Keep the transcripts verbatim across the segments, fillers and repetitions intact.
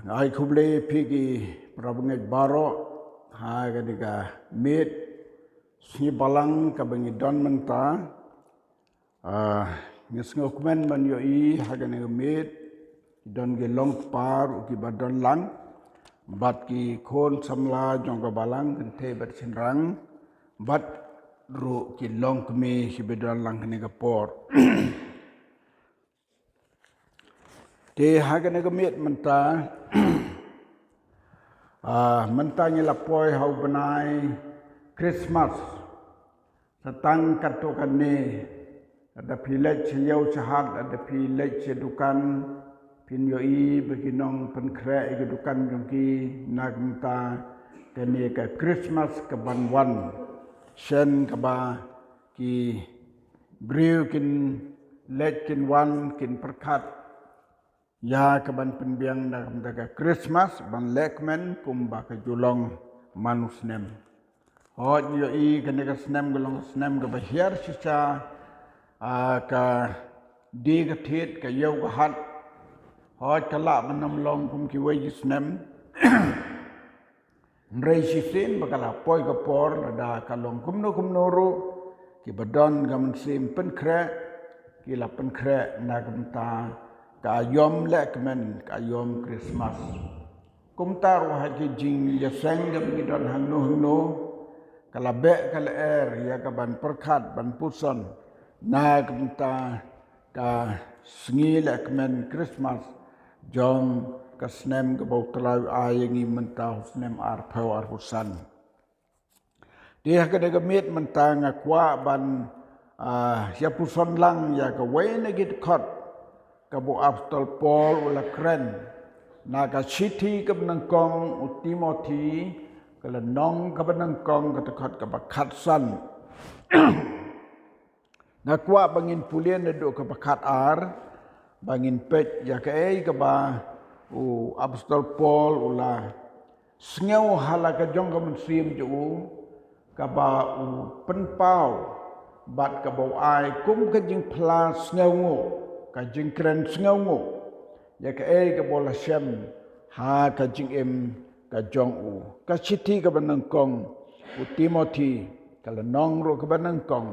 Ai khublei phi ki para bangeit baroh ha kane ka miet sngi Balang kaba ngi don mynta. Ah, ngi sngewkmen ban ïohi ha kane ka miet, don ki longkpar u kiba don lang bad ki khun samla jong ka Balang, kynthei bad shynrang, bad ruh ki longkmie kiba don lang kane ka por. Te ha kane ka miet mynta, ah, mynta ngi la poi ha u bnai Christmas. Sa tang katto katne, lada phi leit sha ïew sha hat, lada phi leit sha dukan, phin ïohi ba ki nongpynkhreh ïa ki dukan jong ki na ka bynta kane ka Christmas kaban wan. Shen kaba ki briew kin leit kin wan kin pyrkhat ïa kaban pynbiang na ka bynta ka Christmas ban lehkmen kumba ka ju long man u snem. Hooid, ngi ïohi kane ka snem ka long ka snem kaba hiar shisha, ah, ka die ka thied, ka ïew ka hat. Hooid, ka lah ban ym long kum kiwei ki snem. Hynrei shisien ba ka la poi ka por, lada ka long kumno kumno ruh, kiba don ka mynsiem pynkhreh ki la pynkhreh na ka bynta ka aïom lehkmen, ka aïom Christmas. Kumta ruh ha ki jingïaseng kaba ngi don hangno hangno, ka la beh ka lyer ïa kaban pyrkhat ban puson na ka bynta ka sngi lehkmen Christmas jong ka snem kaba U Trai u ai ïa ngi mynta, u snem arphew arphew san. Te ha kane ka miet mynta nga kwah ban, ah, ïa puson lang ïa kawei na ki dkhot kaba u Apostol Paul u la kren na ka shithi kaba nyngkong u Timothi, ka lynnong kaba nyngkong, ka dkhot kaba khatsan. Nga kwah ba ngin pule naduh kaba khatar, ba ngin peit ïa kaei kaba u Apostol Paul u la sngew ha la ka jong ka mynsiem jong u, kaba u pynpaw bad kaba u ai kum ka jingphla sngewnguh, ka jingkren sngewnguh ïa kaei kaba u la shem ha ka jingim ka jong u. Ka shithi kaba nyngkong u Timothi, ka lynnong ruh kaba nyngkong,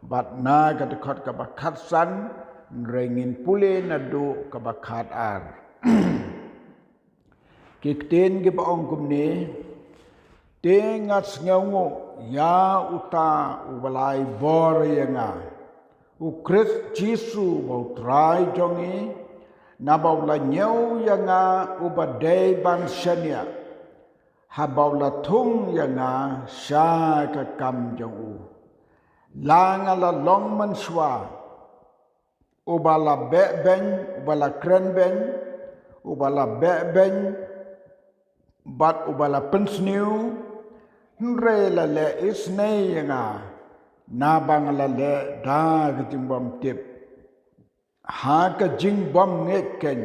bad na ka dkhot kaba khatsan, hynrei ngin pule naduh kaba khatar. Ki ktien kiba ong kumne: Te nga sngewnguh ïa uta uba la ai bor ïa nga, U Khrist Jisu uba U Trai jong ngi, naba u la ñiew ïa nga uba dei ban shaniah, haba u la thung ïa nga sha ka kam jong u. La nga la long mynshuwa uba la beh beiñ, uba la kren beiñ, uba la beh beiñ, bad uba la pynsniew, hynrei la leh isynei ïa nga, naba nga la leh da ka jingbymtip, ha ka jingbymngeit keiñ.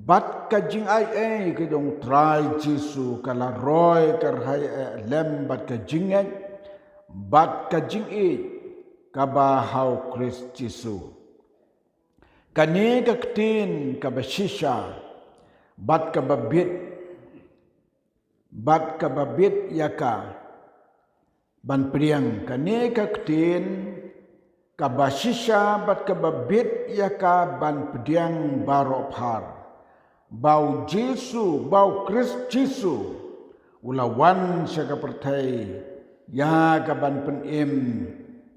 Bad ka jingaiei ka jong U Trai Jisu ka la roi kyrhai eh lem bad ka jingngeit bad ka jingïeit kaba ha U Khrist Jisu. Kane ka ktien kaba shisha bad kaba bit, bad kaba bit ïa ka ban pdiang. Kane ka ktien kaba shisha bad kaba bit ïa ka ban pdiang baroh phar, ba U Jisu, ba U Khrist Jisu u la wan sha ka pyrthei ïa ka ban pynim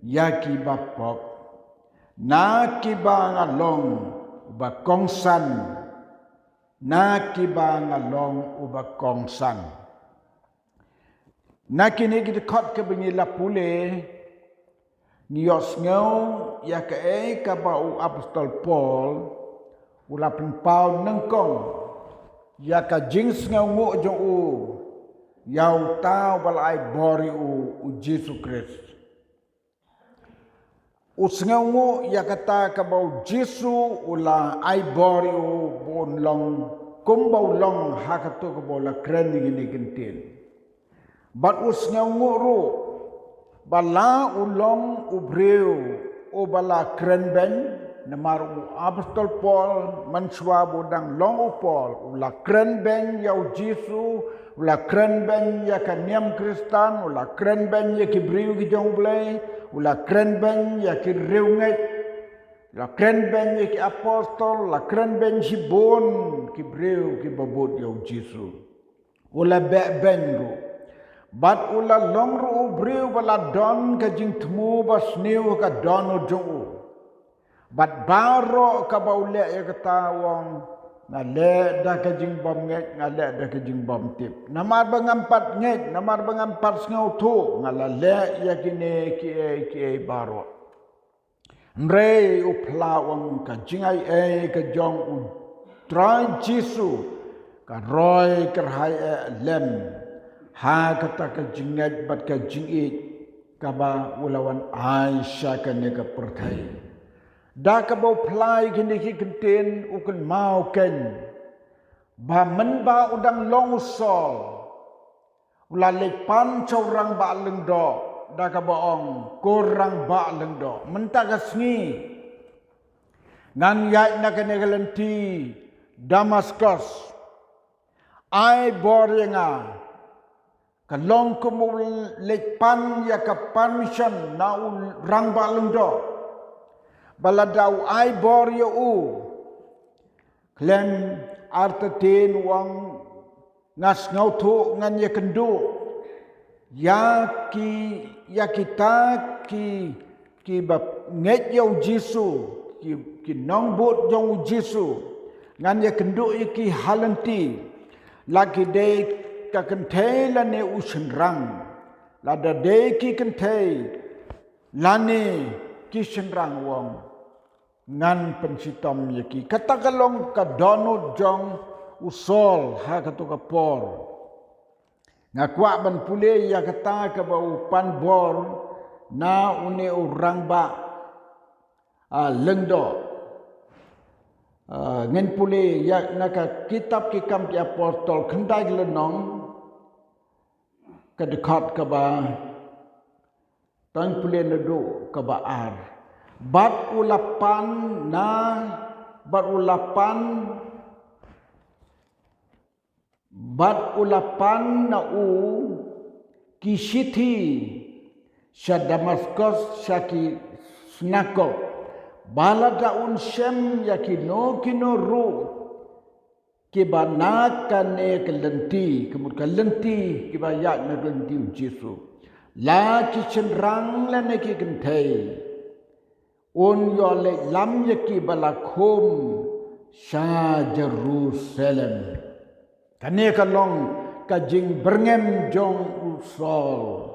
ïa kiba pop. Na kiba nga long uba kongsan, na kiba nga long uba kongsan. Na kine ki dkhot kiba ngi la pule, ngi ïohsngew ïa kaei kaba u Apostol Paul u la pynpaw nyngkong ïa ka jingsngewnguh jong u ïa uta uba la ai bor ïa u, U Jisu Khrist. U sngewnguh ïa kata kaba U Jisu u la ai bor ïa u ba un long kumba u long ha kato kaba u la kren ïa kine ki ktien. Bad u sngewnguh ruh ba la u long u briew uba la kren beiñ, Namar u apostol Paul, mynshwa ba u dang long u Paul, u la kren beiñ ïa u Jisu, u la kren beiñ ïa ka niam Khristan, u la kren beiñ ïa ki briew ki jong U Blei, u la kren beiñ ïa ki riewngeit, u la kren beiñ ïa ki apostol, u la kren beiñ shibun ki briew kiba bud ïa u Jisu. U la beh beiñ ruh. Bad u la long ruh u briew ba la don ka jingthmu basniew ha ka dohnud jong u. Bad baroh kaba u leh ïa kata u ong, nga leh da ka jingbymngeit, nga leh da ka jingbymtip. Namar ba ngam pat ngeit, namar ba ngam pat sngewthuh, nga la leh ïa kine kiei kiei baroh. Hynrei u phla u ong, ka jingaiei ka jong U Trai Jisu ka roi kyrhai eh lem ha kata ka jingngeit bad ka jingïeit kaba u la wan ai sha kane ka pyrthei. Da kaba u phla ïa kine ki kyntien u kynmaw keiñ ba mynba u dang long u Saul, u la leit pan sha u rangbah lyngdoh da kaba ong, ko rangbah lyngdoh, mynta ka sngi ngan ïaid na kane ka lynti Damaskos. Ai bor ïa nga. Ka long kum u leit pan ïa ka permission na u rangbah lyngdoh. Ba lada u ai bor ïa u, khlem artatien u ong, nga sngewthuh ngan ïakynduh ïa ki, ïa kita ki, kiba ngeit ïa u Jisu, ki, ki nongbud jong u Jisu. Ngan ïakynduh ïa ki ha lynti. La ki dei ka kynthei lane u shynrang. Lada dei ki kynthei lane ki shynrang, u ong, ngan pynshitom ïa ki. Kata ka long ka dohnud jong u Saul ha kato ka por. Nga kwah ban pule ïa kata kaba u pan bor na une u rangbah, ah, lyngdoh. Ah, ngin pule ïa na ka kitab Ki Kam ki Apostol khyndai ki lynnong, ka dkhot kaba, tang pule naduh kaba ar. Bad u la pan na, bad u la pan, bad u la pan na u ki shithi sha Damaskos sha ki synagog, ba lada un shem ïa kino kino ruh kiba na kane ka lynti, ka mut ka lynti kiba ïaid na ka lynti u Jisu, la ki shynrang lane ki kynthei, un ïoh leit lam ïa ki ba la khum sha Jerusalem. Kane ka long ka jingbyrngem jong u Saul.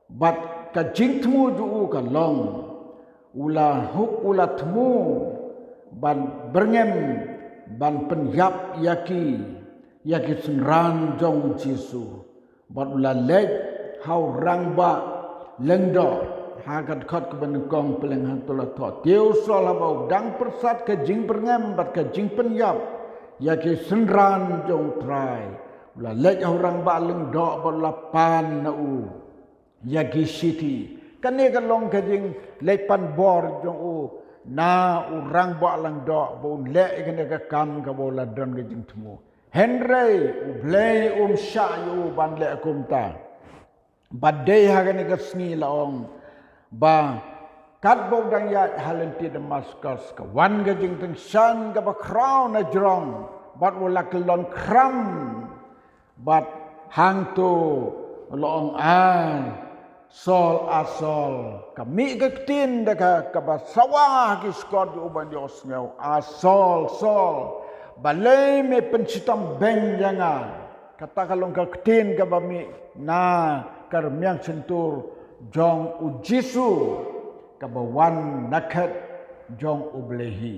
Bad ka jingthmu jong u ka long, u la hok, u la thmu ban byrngem, ban pynïap ïa ki, ïa ki synran jong u Jisu. Bad u la leit ha u rangbah lyngdoh, ha ka dkhot kaba nyngkong, pyrshang hangto la thoh: Te u Saul haba u dang pyrsad ka jingbyrngem bad ka jingpynïap ïa ki synran jong u Trai, u la leit ha u rangbah lyngdoh bad u la pan na u ïa ki shithi. Kane ka long ka jingleit pan bor jong u na u rangbah lyngdoh ba un leh ïa kane ka kam kaba u la don ka jingthmu. Hynrei U Blei um shah ïa u ban leh kumta. Bad dei ha kane ka sngi la ong ba katba u dang ïaid ha lynti Damaskos, ka wan ka jingtyngshaiñ kaba khraw na jrong, bad u la kyllon khram. Bad hangto la ong, ai, Saul, a Saul. Ka mih ka ktien da ka, kaba sawa ha ki shkot jong u ban ïohsngew, a Saul, Saul, balei me pynshitom beiñ ïa nga? Kata ka long ka ktien kaba mih na ka rmiang shyntur jong u Jisu, kaba wan na khet jong U Blei hi.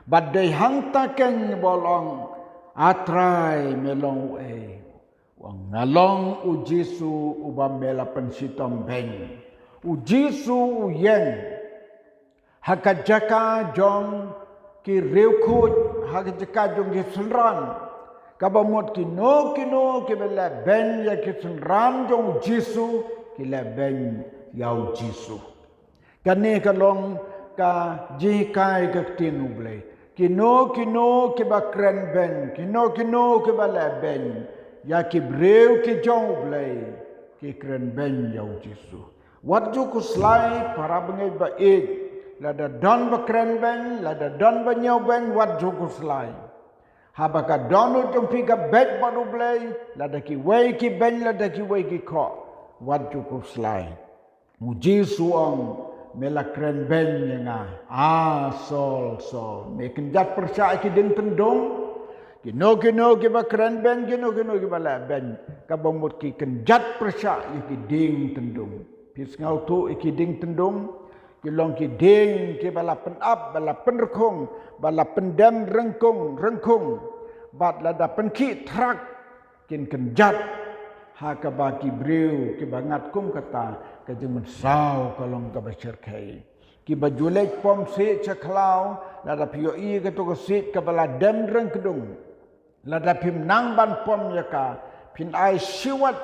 Bad dei hangta keiñ ba u la ong, a Trai, me long uei? U ong, nga long u Jisu uba me la pynshitom beiñ. U Jisu u ïeng ha ka jaka jong ki riewkhuid, ha ka jaka jong ki synran. Kaba mut kino kino kiba leh beiñ ïa ki synran jong u Jisu, ki leh beiñ ïa u Jisu. Kane ka long ka jinghikai ka ktien U Blei. Kino kino kiba kren beiñ, kino kino kiba leh beiñ ïa ki briew ki jong U Blei, ki kren beiñ ïa U Jisu. Wat ju khuslai, para bangeit ba ïeit, lada don ba kren beiñ, lada don ba ñiew beiñ, wat ju khuslai. Haba ka dohnud jong phi ka beit bad U Blei, lada kiwei ki beiñ, lada kiwei ki khoh, wat ju khuslai. U Jisu u ong, me la kren beiñ ïa nga. A Saul, Saul, me kynjat pyrshah ïa ki dieng tyndung. Kino kino kiba kren beiñ, kino kino kiba leh beiñ, kaba mut ki kynjat pyrshah ïa ki dieng tyndung. Phi sngewthuh ïa ki dieng tyndung? Ki long ki dieng kiba la pynap, ba la pynrkhung, ba la pyndem ryngkung ryngkung, bad lada pynkhih thrak, kin kynjat. Ha kaba ki briew kiba ngat kum kata, ka jingmynsaw ka long kaba shyrkhei. Kiba ju leit pom siej sha khlaw, lada phi ïohi kato ka siej kaba la dem ryngkdung, lada phim nang ban pom ïa ka, phin ai shiwat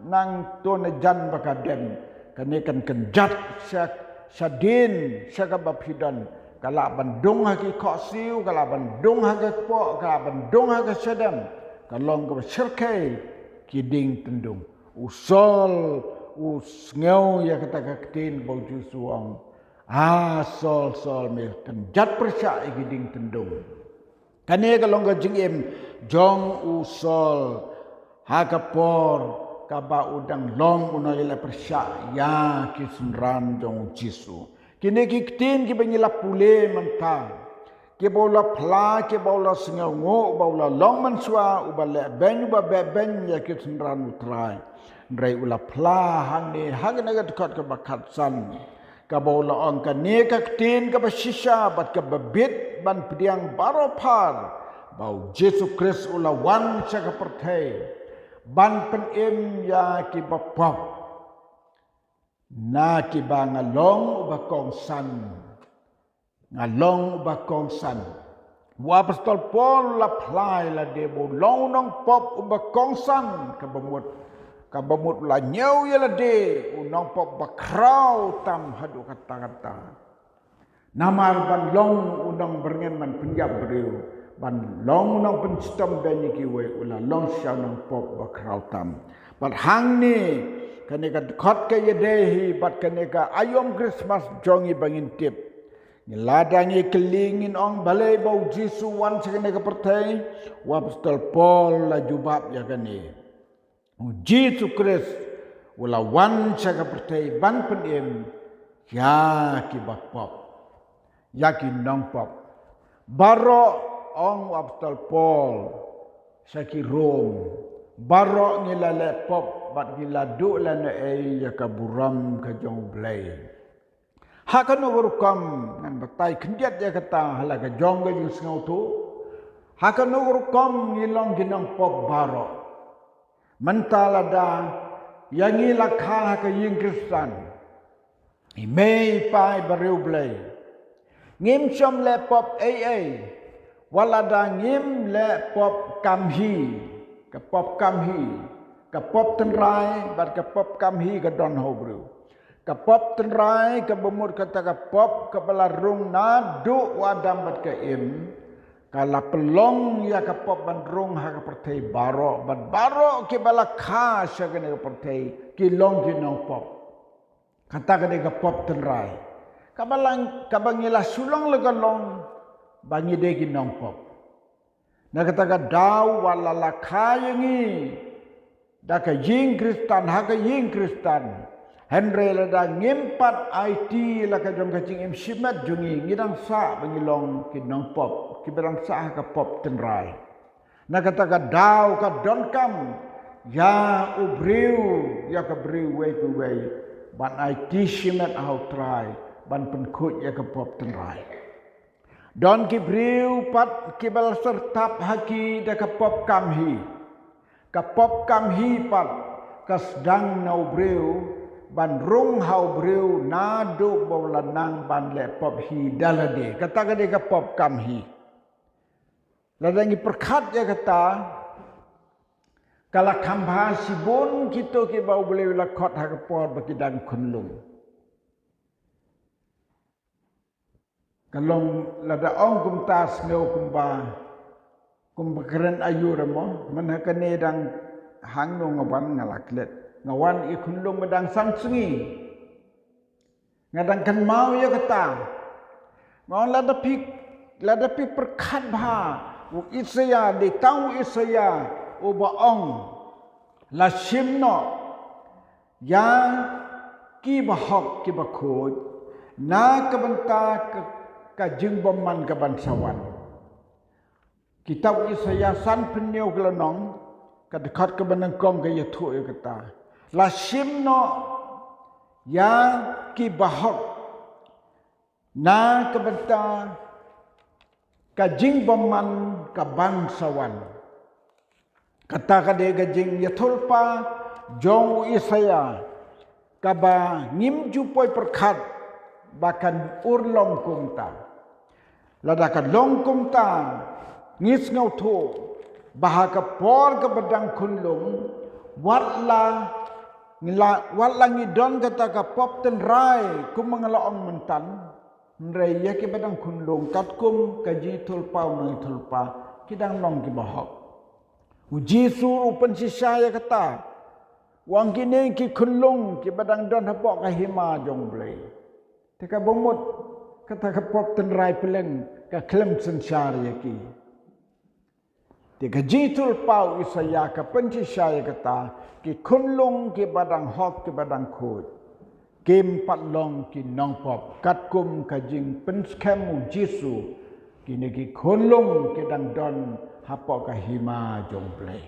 nangto na jan ba ka dem. Kane kan kynjat sha, shadien sha kaba phi don. Ka lah ban dung ha ki khohsiew, ka lah ban dung ha ka kpoh, ka lah ban dung ha ka shadem. Ka long kaba shyrkhei ki dieng tyndung. U Saul u sngew ïa kata ka ktien ba U Jisu u ong, a Saul, Saul, me kynjat pyrshah ïa ki dieng tyndung. Kane ka long ka jingim jong u Saul ha ka por kaba u dang long u nongïaleh pyrshah ïa ki synran jong U Jisu. Kine ki ktien kiba ngi la pule mynta, kiba u la phla, kiba u la sngewnguh, ba u la long mynshuwa, uba leh beiñ, uba beh beiñ ïa ki synran U Trai. Hynrei u la phla hangne ha kane ka dkhot kaba khatsan, kaba u la ong, kane ka ktien kaba shisha bad kaba bit ban pdiang baroh phar, ba U Jisu Khrist u la wan sha ka pyrthei ban pynim ïa kiba pop. Na kiba nga long uba kongsan. Nga long uba kongsan. U apostol Paul u la phla ïa lade ba u long u nongpop uba kongsan, kaba mut, kaba mut u la ñiew ïa lade u nongpop ba khraw tam haduh katta katta. Namar ban long u nongbyrngem ban pynïap briew, ban long u nongpynshitom beiñ ïa kiwei, u la long shisha u nongpop ba khraw tam. Bad hangne, kane ka dkhot ka ïadei hi bad kane ka aïom Khristmas jong ngi ba ngin tip. Ngi, lada ngi kylli, ngin ong, balei ba U Jisu u wan sha kane ka pyrthei? U apostol Paul u la jubab ïa kane. U Jisu Khrist u la wan sha ka pyrthei ban pynim ïa kiba pop, ïa ki nongpop. Baroh, ong u apostol Paul sha ki Rom, baroh ngi la leh pop bad ngi la duh lehnohei ïa ka burom ka jong U Blei. Ha kano ka rukom, ngan batai khyndiat ïa kata ha la ka jong ka jingsngewthuh. Ha kano ka rukom ngi long ki nongpop baroh? Mynta lada ïa ngi la kha ha ka ïing Khristan, i mei i pa i briew Blei, ngim shym leh pop ei ei. Wat lada ngim leh pop kam hi, ka pop kam hi, ka pop tynrai bad ka pop kam hi ka don ha u briew. Ka pop tynrai kaba mut kata ka pop kaba la rung naduh u Adam bad ka Im, ka la pynlong ïa ka pop ban rung ha ka pyrthei baroh, bad baroh kiba la kha sha kane ka pyrthei ki long ki nongpop. Kata ka dei ka pop tynrai. Kaba la, kaba ngi la shu long la ka long ba ngi dei ki nongpop. Na kata ka daw wat la la kha ïa ngi da ka ïing Khristan ha ka ïing Khristan, hynrei lada ngim pat aiti la ka jong ka jingim shimet jong ngi, ngi dang sah ba ngi long ki nongpop, kiba dang sah ha ka pop tynrai. Na kata ka daw ka donkam ïa u briew, ïa ka briew uwei pa uwei ban aiti shimet ha u Trai, ban pynkhuid ïa ka pop tynrai. Don ki briew pat kiba la syrtap ha ki da ka pop kam hi. Ka pop kam hi pat ka sdang na u briew ban rung ha u briew naduh ba u la nang ban leh pop hi da lade. Kata ka dei ka pop kam hi. Lada ngi pyrkhat ïa kata, ka la kham bha shibun kito kiba U Blei u la khot ha ka por ba ki dang khunlung. Ka long lada ong kumta sngew kumba, kumba kren ayu remo, man ha kane dang hangno nga wan nga la klet. Nga wan i khunlung ba dang san sngi. Nga dang kynmaw ïa kata. Nga ong lada phi, lada phi pyrkhat bha, u Isaïah, dei tang u Isaïah, uba ong. La shim noh, ïa ki bahok ki bakhuid, na ka bynta ka, ka jingbymman ka ban sa wan. Kitab Isaïah san phew hynñiew ka lynnong, ka dkhot kaba nyngkong ka ïathuh ïa kata. La shim noh, ïa ki bahok, na ka bynta ka jingbymman ka ban sa wan. Kata ka dei ka jingïathuhlypa jong u Isaïah, kaba ngim ju poi pyrkhat ba kan urlong kumta. Lada ka long kumta, ngi sngewthuh ba ha ka por kaba dang khunlung, wat la ngi la, wat la ngi don kata ka pop tynrai, kum ma nga la ong myntan. Hynrei ïa kiba dang khunlung katkum ka jingïathuhlypa u nongïathuhlypa, ki dang long ki bahok. U Jisu u pynshisha ïa kata. U ong kine ki khunlung kiba dang don hapoh ka hima jong u Blei. Te kaba mut kata ka pop tynrai pylleng ka khlem synshar ïa ki. Te ka jingïathuhlypa u Isaïah ka pynshisha ïa kata, ki khunlung kiba dang hok kiba dang khuid, kim pat long ki nongpop katkum ka jingpynskhem u Jisu, kine ki khunlung ki dang don hapoh ka hima jong u Blei.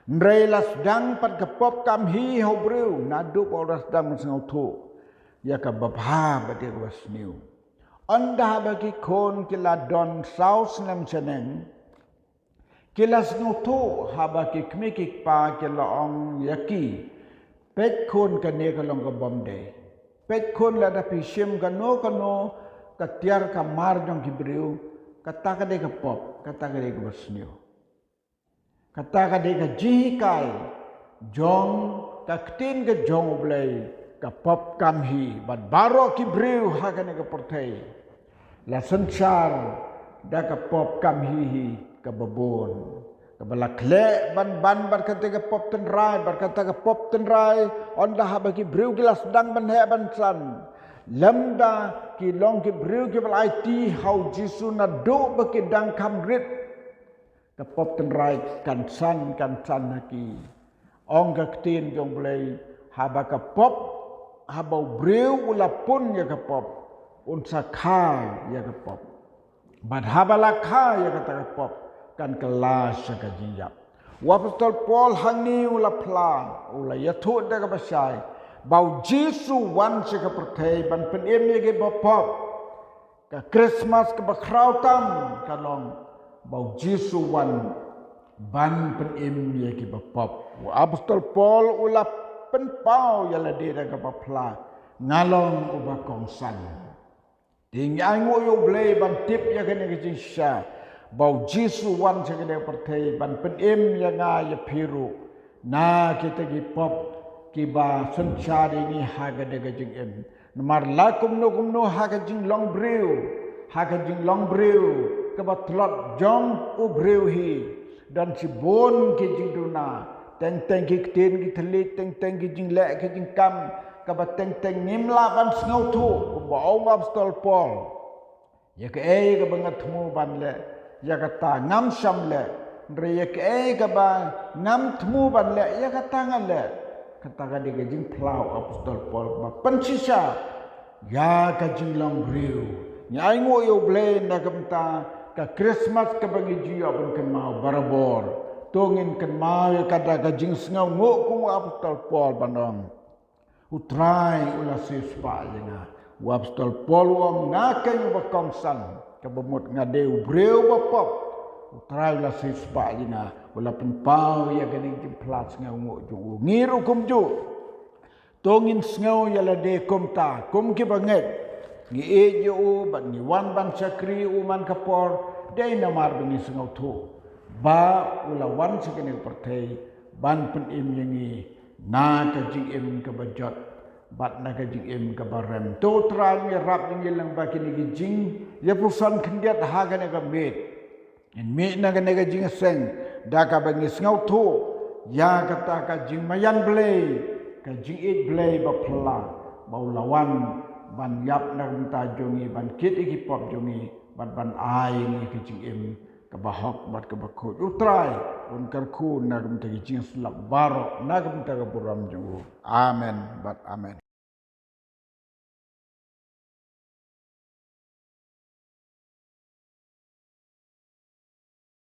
Hynrei la sdang pat ka pop kam hi ha u briew, naduh ba u la sdang sngewthuh ïa kaba bha bad ïa kaba sniew. Ynda haba ki khun ki la don saw snem shaneng, ki la sngewthuh haba ki kmie ki kpa ki la ong ïa ki, peit khun, kane ka long ka bym dei. Peit khun, lada phi shim kano kano ka tiar ka mar jong ki briew, kata ka dei ka pop, kata ka dei kaba sniew. Kata ka dei ka jinghikai jong ka ktien ka jong u Blei, ka pop kam hi, bad baroh ki briew ha kane ka pyrthei la synshar da ka pop kam hi hi kaba bun. Kaba la khleh ban ban bad kata ka pop tynrai, bad kata ka pop tynrai, ynda haba ki briew ki la sdang ban heh ban san, lymda ki long ki briew kiba la aiti ha u Jisu naduh ba ki dang kham rit, ka pop tynrai kan san, kan san ha ki. Ong ka ktien jong u Blei, haba ka pop, haba u briew u la pun ïa ka pop, un sa kha ïa ka pop. Bad haba la kha ïa kata ka pop, kan kylla sha ka jingïap. U apostol Paul hangne u la phla, u la ïathuh da kaba shai, ba u Jisu wan sha ka pyrthei ban pynim ïa ki bapop. Ka Krismas kaba khraw tam ka long ba u Jisu wan ban pynim ïa ki bapop. U apostol Paul u la pynpaw ïa lade da kaba phla, nga long uba kongsan. Te ngi ainguh ïa u Blei ban tip ïa kane ka jingshisha, ba u Jisu wan sha kane ka pyrthei ban pynim ïa nga ïa phi ruh na kita ki pop kiba synshar ïa ngi ha kane ka jingim. Namar la kumno kumno ha ka jinglong briew, ha ka jinglong briew kaba tlot jong u briew hi, don shibun ki jingduna, teng teng ki ktien ki thylliej, teng teng ki jingleh ki jingkam kaba teng teng ngim lah ban sngewthuh, kumba ong u apostol Paul. Ïa kaei kaba nga thmu ban leh, ïa kata ngam shym leh, hynrei ïa kaei kaba ngam thmu ban leh, ïa kata nga leh. Kata ka dei ka jingphla u apostol Paul ba pynshisha ïa ka jinglong briew. Ngi ainguh ïa u Blei na ka bynta ka Krismas kaba ngi ju ïoh ban kynmaw barabor. To ngin kynmaw ïa kata ka jingsngewnguh kum u apostol Paul ban ong, u Trai u la siewspah ïa nga. U apostol Paul u ong, nga keiñ uba kongsan, kaba mut nga dei u briew uba pop. U Trai u la siewspah ïa nga, u la pynpaw ïa kane ka jingphla sngewnguh jong u. Ngi ruh kumjuh. To ngin sngew ïa lade kumta, kum kiba ngeit. Ngi ïeit ïa u bad ngi wan ban shakri ïa u man ka por, dei namar ba ngi sngewthuh ba u la wan sha kane ka pyrthei ban pynim ïa ngi na ka jingim kaba jot bad na ka jingim kaba rem. To u Trai un ïarap ïa ngi lyngba kine ki jing, Ïa pyrshang khyndiat ha kane ka miet. Ngin mih na kane ka jingïaseng da kaba ngi sngewthuh ïa kata ka jingmaïan Blei, ka jingïeit Blei ba phylla, ba u la wan ban ïap na ka bynta jong ngi, ban kit ïa ki pop jong ngi, bad ban ai ngi ka jingim kaba hok bad kaba khuid. U Trai un kyrkhu na ka bynta ka jingïasyllok baroh na ka bynta ka burom jong u. Amen bad amen.